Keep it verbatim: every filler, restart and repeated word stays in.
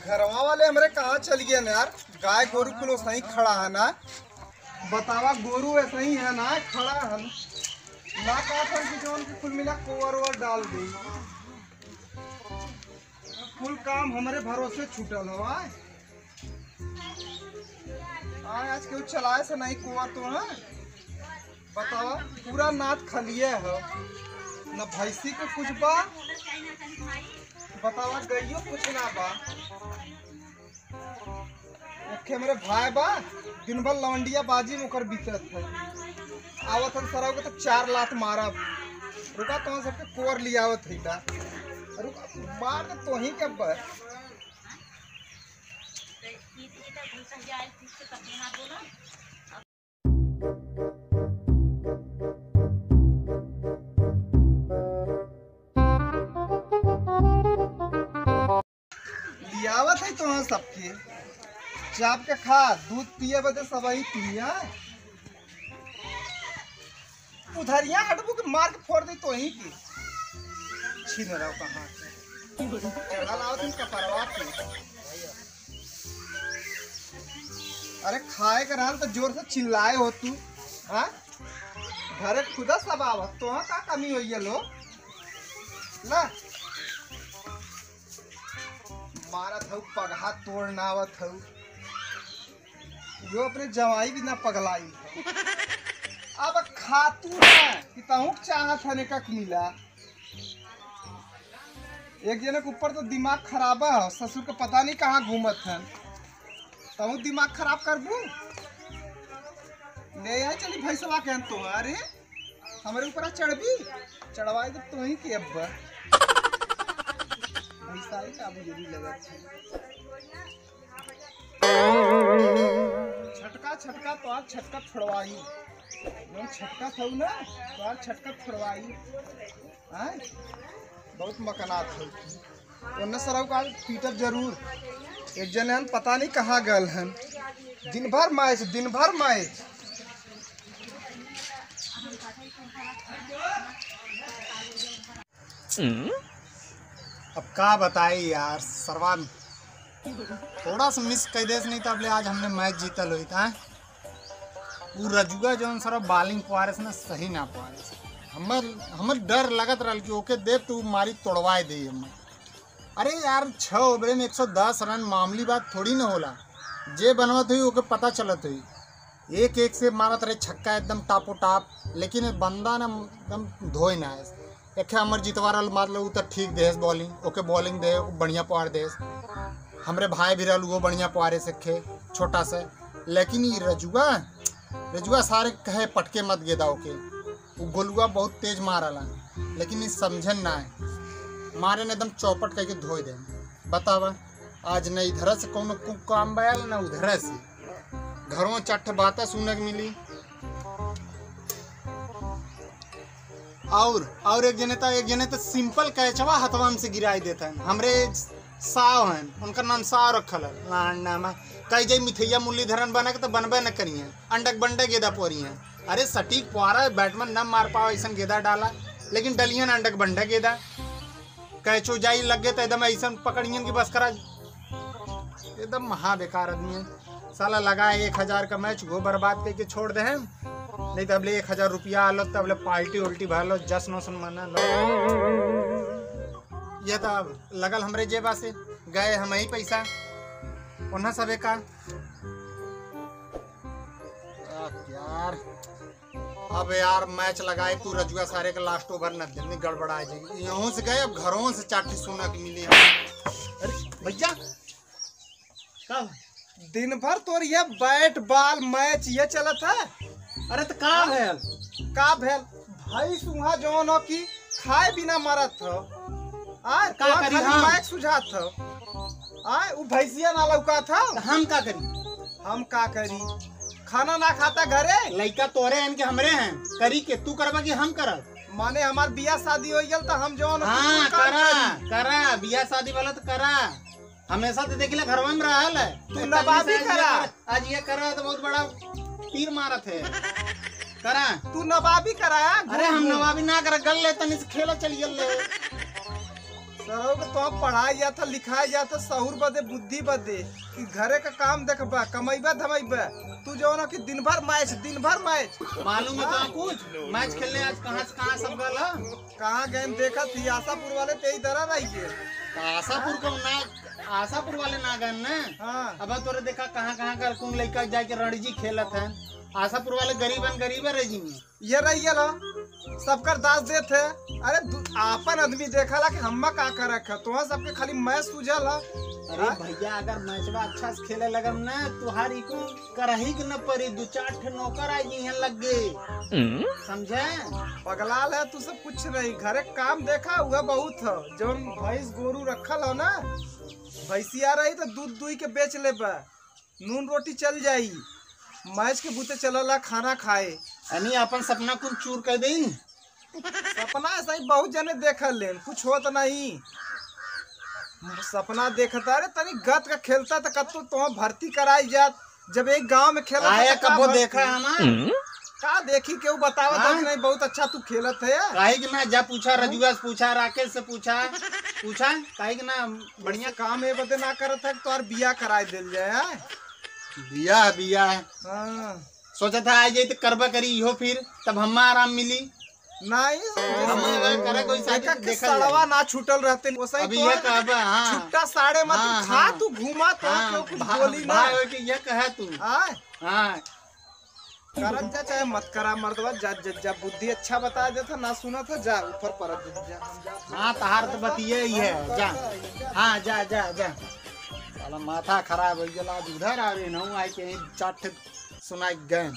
घरवा वाले हमरे कहाँ चल गए न यार? गाय गोरू कुल वैसे ही खड़ा है ना। बतावा, गोरू वैसे ही है ना, खड़ा है ना। का था कि जौन के कुल मिला कोवर ओवर डाल दे। कुल काम हमरे भरोसे छूटल हो। आय, आज केहू चलाए से नहीं कुआ तो है। बतावा, पूरा नाद खलिए हो, न भैंसी के कुछ बा। बतावा, गइयो कुछ ना बा। एक हमरे भाई बा, दिन भर लवंडिया बाजी में ओकर बीतत है। आवत हम सरऊ के तो चार लात मारब। रुका, तो सबके कोर लियावत है ता। रुका, मार दे तोही के बस। लियावत है तो सबके चाप के खा, दूध पिए बदे सबही पिया। उधरिया हटबू के मार के फोड़ दे तोही के। छीन रहो कहाँ के। चढ़ा लाओ तुम कपरवा के। अरे खाए के रहल तो जोर से चिल्लाए हो तू, हाँ? घरे खुदा सब आवत, तोहा का कमी होई है लो? ला। मारत हऊ पगहा तोड़ ना आवत हऊ। यो अपने जवाई भी ना पगलाई। अब खातू ना कि तहूँ चाहत हने का मिला। एक जने के ऊपर तो दिमाग खराबा है, ससुर के पता नहीं कहाँ घूमत हन। तहूँ दिमाग खराब करबू? ले आए चली भैंसवा के हम तो। अरे हमरे ऊपर चढ़बी, चढ़वाई तो तोही के अब्बा। भैंसा है का बुझे भी लगत है। छटका छटका तोहार छटका छोड़वाई। जौन छटका थऊ ना, तोहार छटका छोड़वाई। आय? बहुत मकनात है। ओन्ने सरऊ का पीटब जरूर। एक जने हन, पता नहीं कहाँ गल हन। दिन भर मैच, दिन भर मैच। अब का बताई यार, सरवा थोड़ा सा मिस कर देस नहीं तो अबले आज हमने मैच जीतल होई था। उ रजुआ जौन सरवा bowling पारे से ना, सही ना पारे से। हमर, हमर डर लगत रहल कि ओके देब तो उ मारी तोड़वाए दे हमर। अरे यार, छह over में एक सौ दस run मामूली बात थोड़ी ना होला। जे बनवत हुई ओके पता चलत हुई। एक एक से मारत रहे छक्का एकदम टापो टाप, लेकिन ये बंदा ना एकदम धोए ना है। एक है अमर जितवा रहल, मतलब उ तो ठीक देस bowling, ओके bowling दे, बढ़िया पार देस। हमरे भाई भी रहल, वो बढ़िया पारे से खे, छोटा से। लेकिन ये रजुआ, रजुआ सारे कहे पटके मत गेदा ओके। उ गोलुआ बहुत तेज मारला, लेकिन ई समझन ना है। मारे न एकदम चौपट करके धोए दे। बतावा, आज न इधर से कौनो कु-, काम बयाल न उधर से। घरों चट्ठ बातें सुने के मिली। और, और एक जने त, एक जने त simple कैचवा हथवा में से गिराई देत हैं। हमरे साव हैं, उनकर नाम साव रखल है। लांडा में कई जाई मिथैया मुरलीधरन बने के त बनबे न करिए, अंडक बंडे गेदा पोरी हैं। अरे सटीक पुआरा है, बैट्समैन न मार पावे ऐसन गेदा डाला, लेकिन डलियन अंडक बंडे गेदा। कैचो जाई लग गए त एकदम ऐसन पकड़ियन की बस करा, एकदम महा बेकार आदमी है। साला लगा एक हजार का मैच, वो बर्बाद करके छोड़ दे हैं। नहीं तो अबले एक हजार रुपया आलो, तो अबले पार्टी उल्टी भर लो, जश्न उश्न मना लो। ये तो अब लगल हमरे जेबा से, गए हम ही पैसा, उन्हें सबे का। आ, यार, अब यार मैच लगाए तू रजुआ सारे के last over न दे, नहीं गड़बड़ाए जाएगी। यहाँ से गए, अब घरों से चाटी सोना की मिली हम। अरे भैया, का? दिन भर तोर ये बैट बॉल मैच ये चलत है। अरे तो का भेल? का भेल? भाई सुहा जौन हो कि खाए बिना मरत हो। आ, का तो करी खाली हम? मैच सुझात हो। आ, उ भैंसिया ना लौकात हो। तो हम का करी? हम का करी? खाना ना खाता घरे? लइका तोरे हैं कि हमरे हैं? करी के तू करबा कि हम करब? माने हमार बियाह शादी हो गल तो हम जौन हो हाँ, कुल काम करा, करी। करा, बियाह शादी वाला तो करा। हमेशा तो देखिला घरवा में रहल है। तू तब नवाबी से आज ये करा। कर, आज ये करा तो बहुत बड़ा तीर मारत है। करा। तू नवाबी करा, अरे हम घूम घूम। नवाबी ना करा, गल ले तनी से खेला चल गल ले। सरऊ के तो पढ़ाई जात है, लिखाई जात है, सहूर बदे, बुद्धि बदे, कि घरे का काम देखबा, कमैबा धमैबा। तू जौन हो कि दिन भर मैच, दिन भर मैच। मालूम है तो कुछ? मैच खेलने आज कहाँ से कहाँ सब गल ह? कहाँ गए देखत ही, आशापुर वाले ते ही तरह रही के। तो आशापुर को ना, आशापुर वाले ना गए ना। हाँ। अब तोरे देखा कहाँ कहाँ का कौन लइका जाके रणजी खेलत है। आशापुर वाले गरीबन गरीब रह जी। ये रही गेल ह, सबकर दास देत है। अरे दु-, आपन आदमी देखला कि हम्मा का कर रखा, तोहर सबके खाली मैच सूझल ह। अरे हाँ? भैया, अगर मैचवा अच्छा से खेले लगम ना, तुहारी को करही के न परी, दू चार ठे नौकर आ जी हैं लग गए। हम्म। समझे? पगलाल है तू, सब कुछ नहीं, घरे काम देखा, वह बहुत ह। जौन भैंस गोरू रखल हो ना, भैंसिया रही तो दूध दुई के बेच लेबा, नून रोटी चल जाई, मैच के बूते चलला खाना खाए। यानी अपन सपना कुल चूर कर देई। सपना ऐसा ही बहुत जने देख लेन, कुछ होत नहीं। सपना देखता, अरे तनी गत का खेलता तो कत्तो तो भर्ती कराई जात। जब एक गांव में खेलत आया था, तो का कबो भर्ती? देखा है ना? का देखी, केहू बतावत हाँ? है कि नहीं, बहुत अच्छा तू खेलत है। काहे कि ना, जा पूछा, रजुआ से पूछा, राकेश से पूछा, पूछा, काहे कि ना, बढ़िया काम ये बदे ना करत है कि तोहार बियाह कराए देल जाए, हैं? बियाह, बियाह। हाँ। सोचा था आ जाई तो करबा करी इहो फिर, तब हम्मा आराम मिली। नहीं, हम करे कोई शादी एक तो एक देखा सड़वा जाए। ना छूटल रहते, वो सही अभी तो ये कहबा, हाँ। छुट्टा साड़े मत हाँ, खा, हाँ। तू घूमा तो हाँ, क्यों कुछ भा-, बोली ना। भाई हो कि ये कहा तू। हाँ। हाँ। करत जा चाहे मत करा मर्दवा, जा, जा, जा, बुद्धि अच्छा बता देता, ना सुनत है, जा, ऊपर परत जा, जा, हम जा। हाँ, तहार तो बतिये ही है, जा। हाँ, जा, जा, जा। साला माथा खराब हो गया, आज उधर आ रहे ना, आए के चार ठे सुनाई गए।